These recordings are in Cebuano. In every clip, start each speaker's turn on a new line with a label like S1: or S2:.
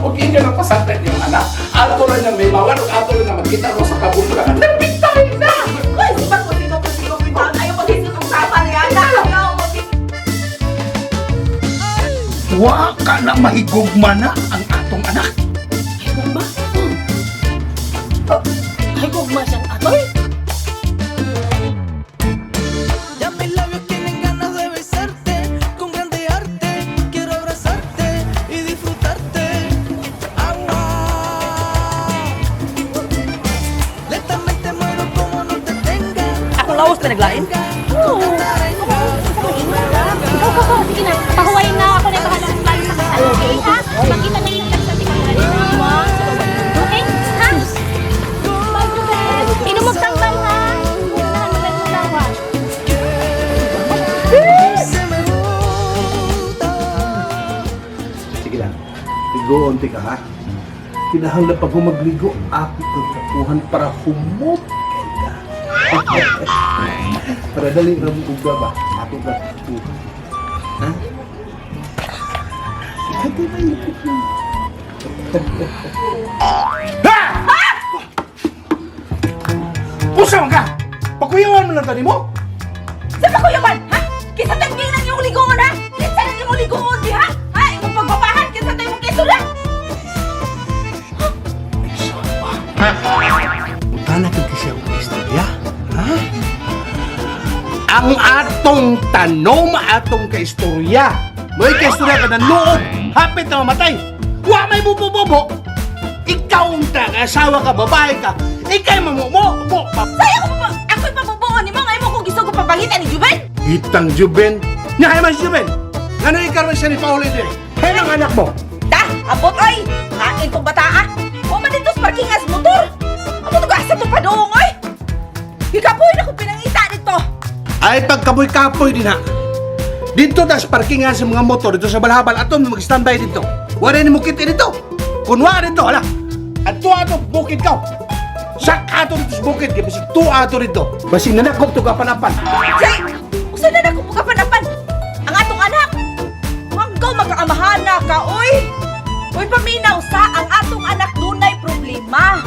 S1: Ug inyo nang pasagdan yung anak. Ato lang niyang may mawal ug ato lang na magkita mo sa kabundukan. Nagpintay na!
S2: Uy, sipag ko, sipag ko, sipag ko. Ayaw paghisgot ang sama niya. Ayaw,
S1: Wa ka na mahigugma na ang atong anak.
S3: Higugma? Oh, higugma siyang atoy?
S4: Ya mis labios tienen ganas de besarte, con grande arte quiero abrazarte y disfrutarte. Agua. Lentamente muero como no te tenga.
S2: Ako lawas na naglain.
S3: Oo. Ikaw ka ko, sige na. Pahuwayin na ako na bahala kung tayo sa kasal. Okay, ha? Magkita na yung sa tika. Okay? Ha? Inom og tambal, ha? Unahan mo lang yung lawas.
S4: Se me gusta.
S5: Sige lang. Ligoon ti ka ha. Kinahanglan pa ko magligo ako kang kapuhan para humot kay ka. Para dali ra mo uga ba? Ako ka kapuhan. Ha? Ikaw ba yung
S1: Ha! Usa man ka! Pakuyawan mo lang tani mo!
S2: Sa pakuyawan, ha? Kinsa tayo mong ginang iyong ligoon, ha? Kinsa nang iyong ligoon, di ha? Ha? Imong pagbabahan, kinsa tayo mong kisula?
S5: Utana kag kasi ang istorya. Ha? Ang atong tanom, atong kaistorya. May kaistorya ka na loob, hapit na mamatay. Wa may bubo-bubo. Ikaw ang ta, asawa ka, babae ka. Ika'y mamumo, mo, pa.
S2: Saya ko pa, ako'y pabubuon ni mo, ngayon mo kung gusto ko papangitan ni Juben?
S5: Itang Juben. Nga kay man si Juben. Ngano ikaw siya ni Paolo dire? Hey, ang anak mo.
S2: Ta, abot oy! Kain tong bataa! Wa man dito sa parking as motor! Amo to gasa to padung oy! Hikapoy na ko pinangita dito!
S5: Ay pagkaboy-kapoy din ha. Dito tas parkingan sa mga motor dito sa Balhabal ato mag-standby dito. Wala ni mukit dito. Kunwa dito hala. Adto ato bukid ka. Sak ato dito sa bukid kay bisig tuwa ato dito. Basig nanakop to kapanapan.
S2: Say, usa na na ko panapan! Ang atong anak! Hanggaw magkaamahana ka, oy! Uy, paminaw sa ang atong anak dunay problema.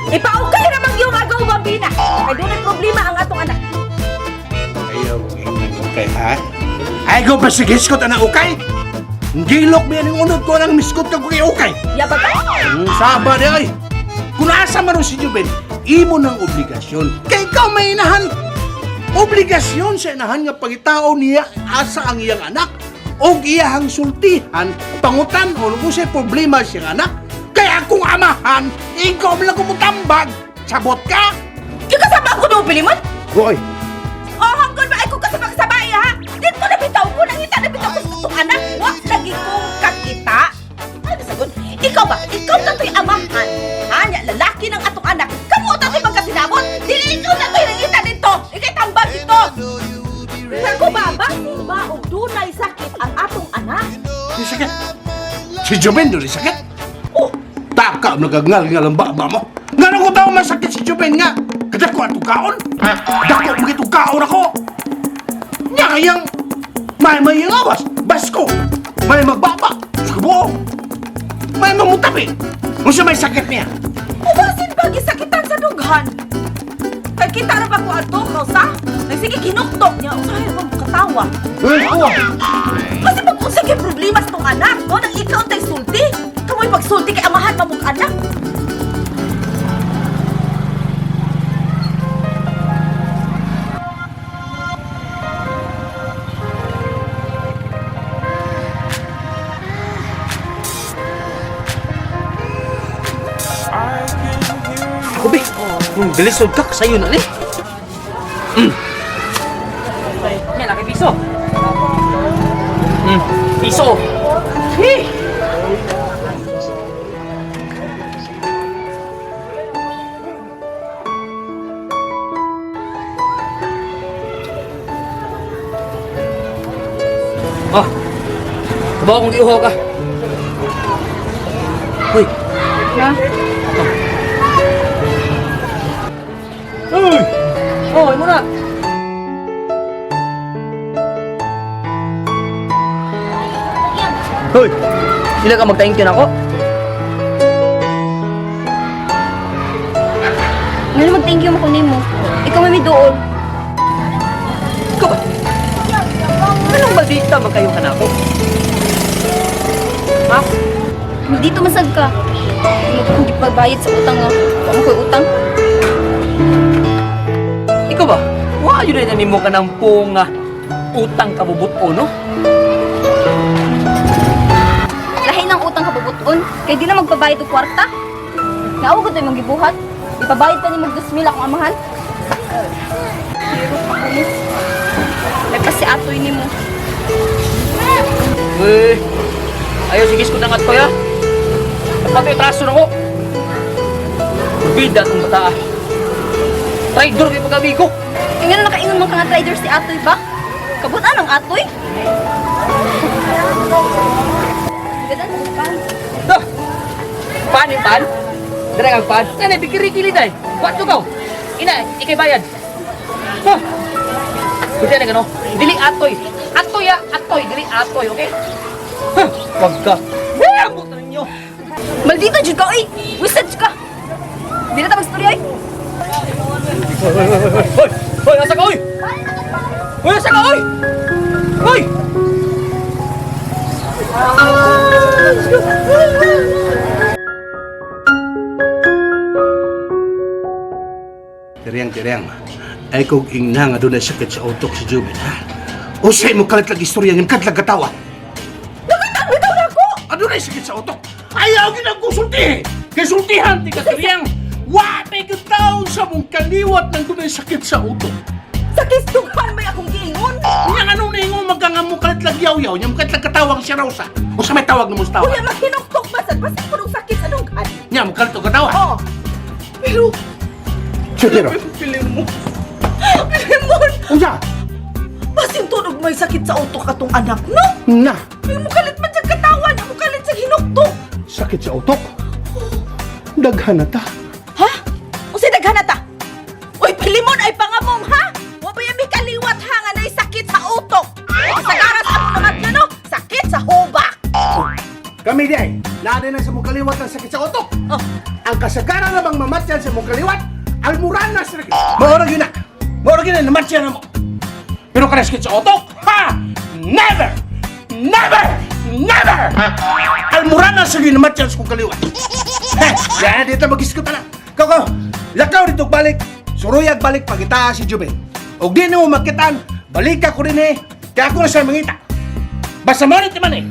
S2: Ipaukay ra man yung agaw bambina. Kay dunay problema ang atong anak.
S5: Ayaw ingon ukay ha. Ay go basig hiskot ana ukay. Gilok biya ning unod ko nang miskot ka ko kay ukay.
S2: Yabag ka.
S5: Saba di ay. Kung asa man si Juben, imo ng obligasyon. Kay ikaw may inahan. Obligasyon sa inahan nga pagitao niya asa ang iyang anak og iyahang sultihan, pangutan o kung siya problema siyang anak. Kay akong amahan, ikaw man lang kumutambag. Sabot ka?
S2: Kaya kasama ko doon, Pilimon?
S5: Goy,
S2: Oh, hanggon ba ay kung kasama ka sa bahay, ha? Dito na bitaw ko, nangita na bitaw ko sa itong anak. Wa lagi kong kakita. Ano sagon? Ikaw ba? Ikaw na to'y amahan. Ha? Nya, lalaki ng atong anak. Kamu ta to'y magkasinabot. Dili ikaw na to'y nangita dito. Ika'y tambag dito. Pero ba, basin ba og dunay sakit ang atong anak?
S5: di sakit. Si Juben doon, di sakit.
S2: Oh,
S5: Taka, nagagngal-ngal ang baba mo. Nga ko tao masakit si Juben nga. Kadako atong kaon. Dako mo kaon ako. Nga kayang may may awas, basko. May magbaba, sa kabuo. May mamutabi. Unsa may sakit niya?
S2: ubasin ba gisakitan sa dughan? Kay kita ra ba ko ato, kausa? Nagsige kinuktok niya, usahay ra ba mo katawa?
S5: Eh, kuwa.
S2: Kasi pag unsa kay problema sa tong anak, no? Nang ikaw tay sulti. Kamoy pagsulti kay amahan mamong anak.
S6: Ako be, bilis og kak sayo na ni. Yan, laki piso. Piso. Hey! Oh. Kabaw akong giuhaw ka. Hoy.
S3: Ha?
S6: Uy! Oh, imo na. Hoy! Sila ka mag-thank you na ako?
S3: Ngano mag-thank you mo ko nimo? Ikaw may miduol.
S6: Ikaw ba? Anong maldita man kayo kanako? Ha?
S3: Dito masag ka. Hindi mo kong gipagbayad sa utang nga. Wa mo ko'y utang.
S6: Ikaw ba? Wa yun na nimo ka ng pong utang kabubuto, no?
S3: Lahi ng utang kabubuton. Kay di na magpabayad og kwarta. Naawa ko imong gibuhat. Ipabayad pa nimo 2,000 akong amahan. Pero pa ko mo. May pa si atoy nimo.
S6: Eh, ayaw sige ko na nga to, ya. Pati traso na ko. Bida itong bata, ah. Traidor kay pag-abi ko.
S3: Kaya nga nakaingon man ka nga trader si atoy ba? Kabutan ang atoy. Gadan pa.
S6: Dah. Pan yung pan. Dere ang pan. Nanay, bikiri-kili day. Kwato ka. Ina, ikay bayad. Ha. Buti na gano. Dili atoy. Atoy ah, atoy, dili atoy, okay? Ha, wag ka. Wag na ninyo.
S3: Maldita jud ka oy. Wasted jud ka. Di na ta magstorya oy.
S6: Hoy, hoy, asa ka oy? Hoy, asa ka oy? Hoy!
S5: Tiriyang, tiriyang. Ay kog ingna nga doon ay sakit sa utok si Juben, ha? Usay mo kalat lang istorya ng kadlag katawa.
S2: Nakatang bitaw na ako!
S5: Ano na sakit sa utok? Ayaw ginagkusulti! Kasultihan ti ka, Tiriyang! Wa may taon sa mong kaliwat nang doon ay sakit sa utok.
S2: Sa kisdugan may akong giingon!
S5: Nya nga nung naingon magkangamo kalat lang yaw-yaw, nya mo kalat lang katawang siya raw sa. O sa may tawag na mo sa tawa.
S2: Kuya, maghinuktok ba sad? Basta ko nung sakit sa dughan.
S5: Nya mo kalat og katawa.
S2: Oo. Pero,
S5: Pero,
S2: Pilimon. Pilimon!
S5: unsa?
S2: Basin tunog may sakit sa utok atong anak, no?
S5: Na,
S2: May mukalit man siyang katawan, mukalit siyang hinuktok.
S5: sakit sa utok. Daghan na ta.
S2: Ha? Unsay daghan na ta? Uy, Pilimon ay pangamong, ha? Wa ba yung may kaliwat ha nga nay sakit sa utok? Kasagaran sa among namatyo, no? Sakit sa hubak.
S5: Kami di ay, naa na sa mong kaliwat ang sakit sa utok.
S2: Oh.
S5: Ang kasagaran na bang mamatyan sa mong kaliwat, almuran na sa Maorag yun na. Maorag yun na, namatyan na mo. Pero kada sakit sa utok, ha! Never! Never! Never! Almuran na sa namatyan sa mong kaliwat. Ha! Yan, dito mag-iskot na. Kaw, kaw, lakaw dito balik. Suruyag balik pagita si Juben. Og di na mo makitaan, balik ka ko rin eh. Kaya ako na siya mangita. Basta mo rin man eh.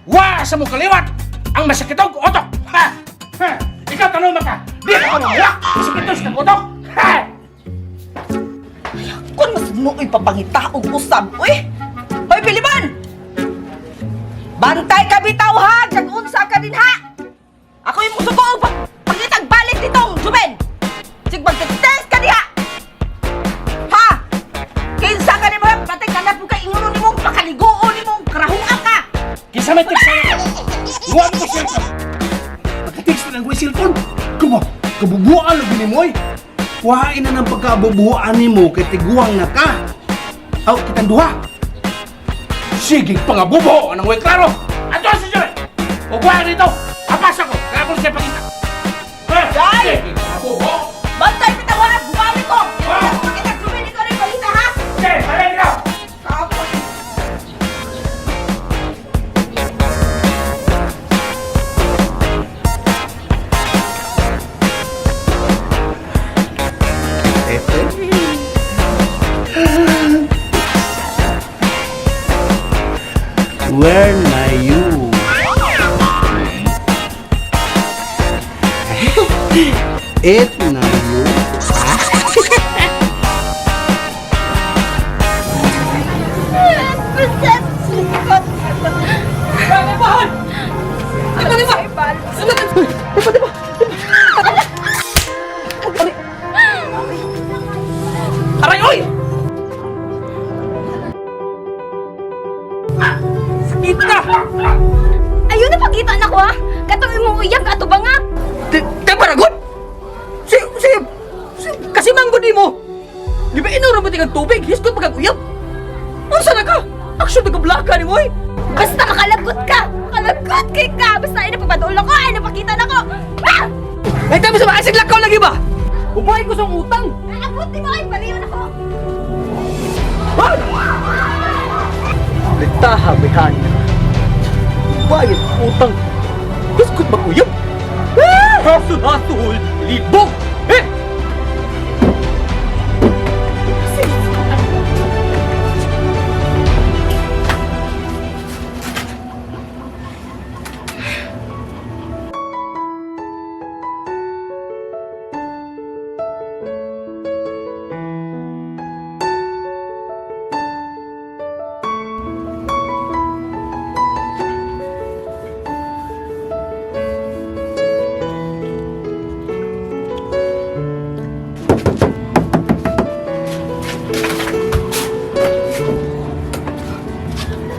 S5: Wa sa mong kaliwat ang masakitog utok. Ha! Ha! Ikaw tanong maka. Di ka mawala. Masakitog sa utok. Ha!
S2: Kung mas mo uy papangitaog usab, uy! Hoy, Pilimon! Bantay ka bitaw ha! Kag unsa ka din ha! Ako yung musuko og pangitag balik ditong Juben! Sig magte-test ka diha! Ha! Kinsa ka nimo patay ka na po kay inguno nimong pakaliguon nimong karahuan ka!
S5: Kisa may text na. Luwan ko siya. Pagka-text na lang ko yung cellphone. Kuba, kabubuan lagi ni mo eh. Kuhain na ng pagkabubuan ni mo kay tiguang na ka. Aw, kitang duha. Sige, pangabubo! Anong way klaro? Ato si Joy! O kuha dito! Apasa ko! Kaya ko siya pakita. Ha?
S2: Day!
S5: Sige, pangabubo!
S2: Bantay bitaw ha! Bumalik ko!
S5: Ah!
S2: Pangitag Juben ikaw rin balita ha!
S5: Sige, balik na!
S2: Kapon!
S5: Where na you? It na you.
S6: Aray, oy! Sakit na!
S3: Ayun na pagkita na ko ha. Katong imong uyab ato ba nga?
S6: Di baragon? Si, si, si, kasi manggod ni mo. Di ba inuro mo tingang tubig? Hiskot pagkag uyab. Unsa na ka? Action na kablaka ni mo, oy.
S3: Basta makalagot ka. Makalagot kay ka. Basta ay napapadul ako, ay napakita na ko. Ah!
S6: Ay, tabi sa mga lakaw lagi ba? Ubahin ko sa utang.
S3: Abot ni mo ay paliyon ako.
S6: Litaha, bayhan. Bayad utang. Biskut maguyab. Hasul-hasul, libog. Eh!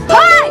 S2: Hoy!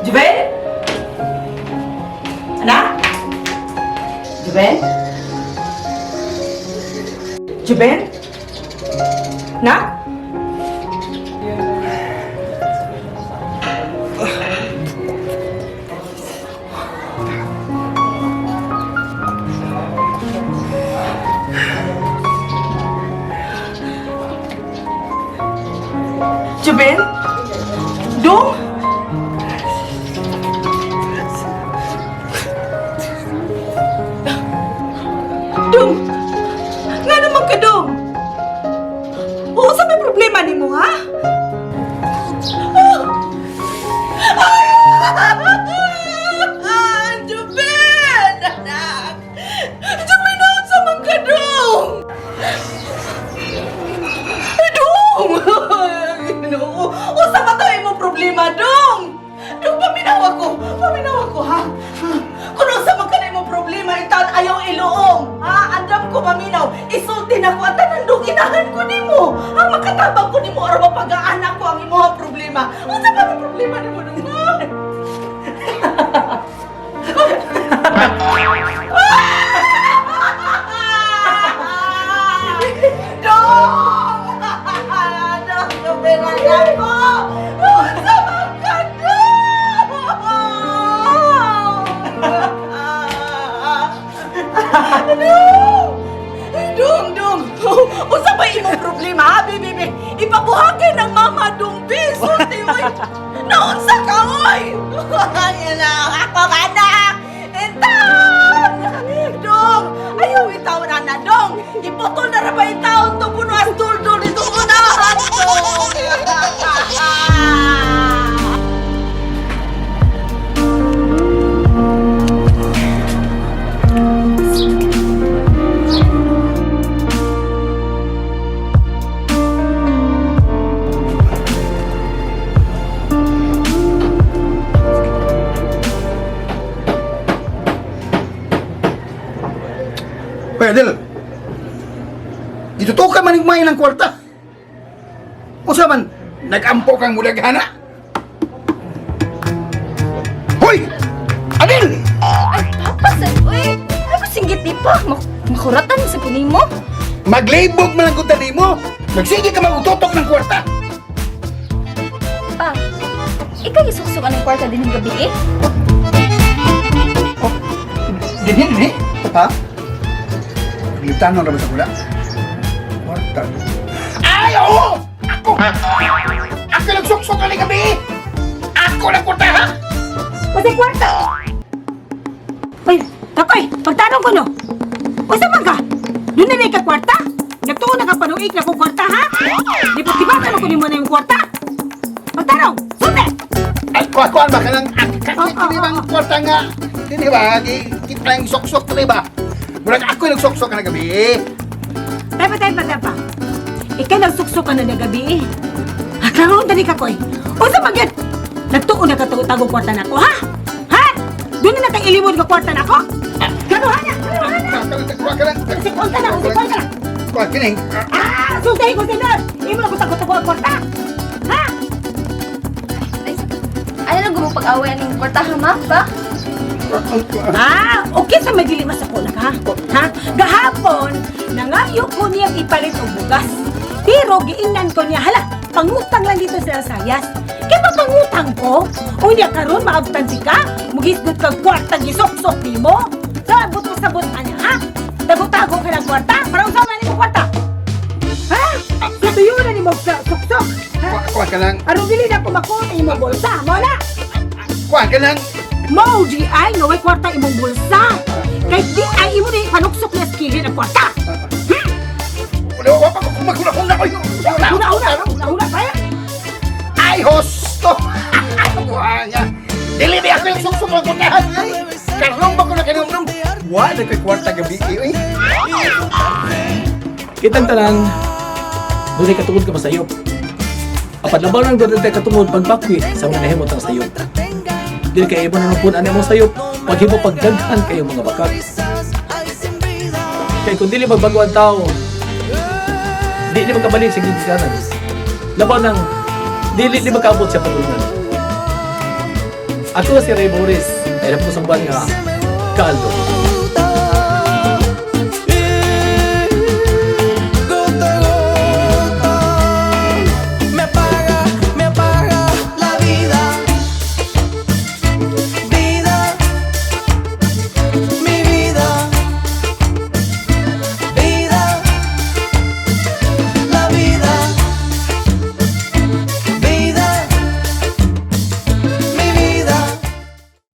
S2: Juben? Anak? Juben? Juben? Nak? Juben? Dong? Dong! Nga naman ka, Dong! Oo, sa may problema ni mo, ha? Oh! Ah! Juben! Anak! Juben, naon sa man ka, Dong? Dong! Ginoo! Unsa ba to imong problema, Dong? Dong, paminaw ako! Paminaw ako, ha? Kung unsa man ka na imong problema, intaon ayaw iluong! Ha? Andam ko paminaw! Isulti na ko ang tanan dong inahan ko nimo! Ha? Makatabang ko nimo aron mapagaan ko ang imong problema! Unsa ba ang problema nimo, Dong? Ha? Dong! Dong, lumiran ako! Unsa man ka, Dong? Dong! Dong, Dong! Unsa ba imong problema, ha, baby? Baby? Ipabuhakin ng mama, Dong, bi! Sulti, oy! Naunsa ka, oy! Yan lang, ako anak! Intaon! Dong! Ayaw itaon na na, Dong! Iputol na ra ba itaon to puno as duldul dito unahan, Dong!
S5: Hoy, Adel. Gitutukan man may ng kwarta. Usa man, nagampo kang mudaghana. Hoy! Adel!
S3: Ay, papa sa uy. Ay, ko singgit di pa. Makuratan sa punin mo.
S5: Maglibog man ang kunta nimo. Nagsige ka magututok ng kwarta.
S3: Pa, ikaw isuksok ang kwarta din ng gabi eh.
S5: Oh, dinhi, dinhi. Ha? Naglitanon ra ba sa kula? Kwarta. Ay, oo! Ako! Ako nagsuksok ani gabi! Ako lang kwarta, ha?
S3: Pati kwarta!
S2: Uy, Takoy! Pagtanong ko no. Unsa man ka? Doon na ka kwarta? Nagtuo na ka panuig na kong kwarta, ha? Di pa tiba ko nimo na yung kwarta? Pagtanong, sulti!
S1: Ay, kuha-kuha ba ka ng
S2: Oo,
S1: kini bang kwarta nga? Kini ba? Kita yung sok-sok kini ba? Murag ako yung nagsoksok na gabi.
S2: Tepa, tepa, tepa. Ikaw nagsuksok ka na na gabi eh. Ha, klaroon dali ka, koy. Unsa man gyud? Nagtuo na ka tagong kwarta nako, ha? Ha? Doon na nakailimod ka kwarta nako? Klarohan na, klarohan na.
S1: Kuha ka lang.
S2: Usikon ka na, usikon ka na.
S1: Kuha kini.
S2: Ah, sultihin ko senyor. Imo na ko sagot ang kwarta. Ha?
S7: Ay, ano lang gumupag-away aning kwartahan, ma? Ba?
S2: Ah, okay sa may dili masako na ka. Ha? Gahapon, nangayo ko niyang ipalit og bugas. Pero giingnan ko niya, hala, pangutang lang dito sa Sayas. Kaya ba pangutang ko? Unya karon maabtansi ka, mugisgot kag kwarta gisuksok nimo. Sabot mo sabot ana, ha? Tago-tago ka ng kwarta, para unsa man imong kwarta? Ha? Katuyo na nimo sa suksok. Ha?
S1: Kuha ka lang.
S2: Aron dili na ko makuha imong bulsa, mo na.
S1: Kuha ka lang.
S2: Mo, di ay, nga way kwarta imong bulsa. Kay di ay imo ni panuksok niya sa kilid ang kwarta.
S1: Wala wa pa ko maguna-una ko.
S2: Una, una, una, una, pa eh.
S1: Ay, hosto! Kuha niya. Dili ba ako yung suksok ng kwartahan? Ay, Karong ba ko na kanumdum? Wa na ko'y kwarta gabi. Eh,
S8: Kitang tanan, doon ay katungod ka masayop. Apan labaw nang doon ay katungod pagbakwi sa mga nahimot ang sayop. Dili kay imo na pun ani mo sayop, paghimo pagdaghan kayo mga bakak. Kay kung dili magbago ang tao, di ni magkabalik sa gigikanan. Labaw nang dili ni magkaabot sa padulngan. Ako si Ray Boris, ay po sa buwan nga kaaldo.